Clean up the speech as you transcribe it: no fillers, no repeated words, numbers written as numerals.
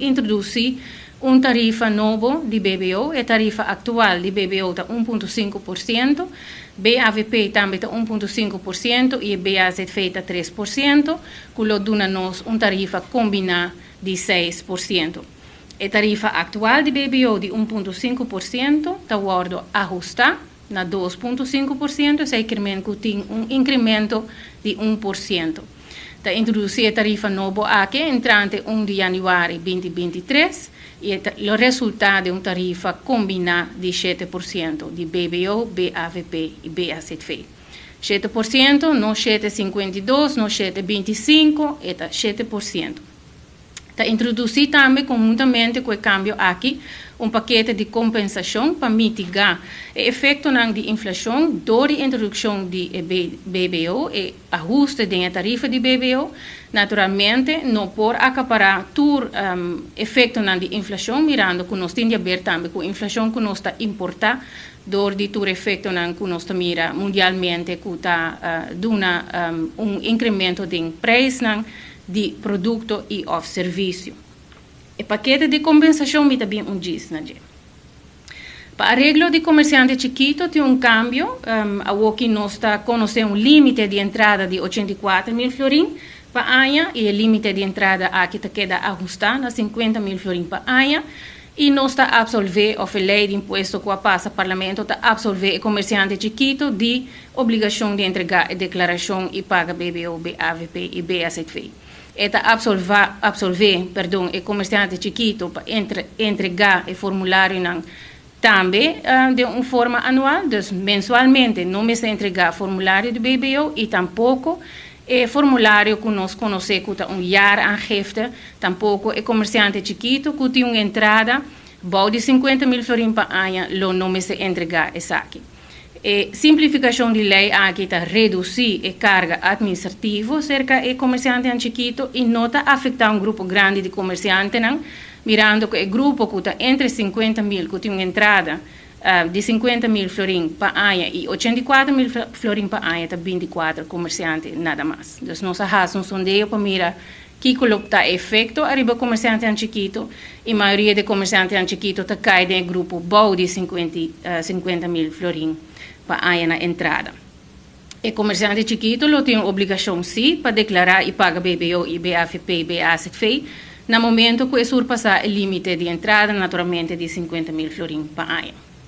introdusí un tarifa nobo di BBO. E tarifa aktual di BBO ta 1.5%, BAVP tambe ta 1.5% i e BAZV ta 3%, ku lo duna nos un tarifa kombiná di 6%. E tarifa aktual di BBO di 1.5% ta wòrdu ahustá na 2.5%, esei ke men ku tin un inkremento di 1%. Ta introdusí e tarifa nobo aki entrante 1 di yanüari 2023 i e resultá den un tarifa kombiná di 7% di BBO, BAVP i BAZV. 7%, no 7,52, no 7,25, e ta 7%. Ta introdusí tambe konhuntamente ku e kambio aki un pakete di kompensashon pa mitigá e efektonan di inflashon dor di introdukshon di e BBO, e ahuste den e tarifa di BBO. Naturalmente no por akapará tur efektonan di inflashon mirando ku nos tin di haber tambe ku inflashon ku nos ta importá dor di tur efektonan ku nos ta mira mundialmente ku ta duna un inkremento den preisnan di produkto i òf servisio. E pakete di kompensashon mi ta bin un djis na dje. Pa areglo di komersiante chikitu tin un kambio, awoki nos ta konosé un límite di entrada di 84.000 florin pa aña i e límite di entrada aki ta keda ahustá na 50.000 florin pa aña i nos ta apsolvé òf e lei di impuesto ku a pasa parlamento ta apsolvé e komersiante chikitu di obligashon di entregá e deklarashon i paga BBO, BAVP i BAZV. E ta apsolvá, apsolvé, perdon, e komersiante chikitu pa entregá e formularionan tambe den un forma anual, dus mensualmente no mester entregá formulario di BBO i tampoko e formulario ku nos konosé ku ta un jaaraangifte, tampoko e komersiante chikitu ku tin un entrada bou di 50.000 florin pa aña lo no mester entregá esaki. E simplifikashon di lei aki ta redusí e karga atministrativo serka e komersiantenan chikitu i no ta afektá un grupo grandi di komersiantenan, mirando ku e grupo ku ta entre 50.000 ku tin un entrada di 50.000 florin pa aña i 84.000 florin pa aña ta 24 komersiante nada mas. Dus nos a hasi un sondeo pa mira kiko lo ta e efekto ariba komersiantenan chikitu i mayoria di komersiantenan chikitu ta kai den e grupo bou di 50.000 florin pa aña na entrada. E komersiante chikitu lo tin un obligashon sí pa deklará i paga BBO i BAVP, BAZV na momento ku e surpasá e límite di entrada naturalmente di 50.000 florin pa aña.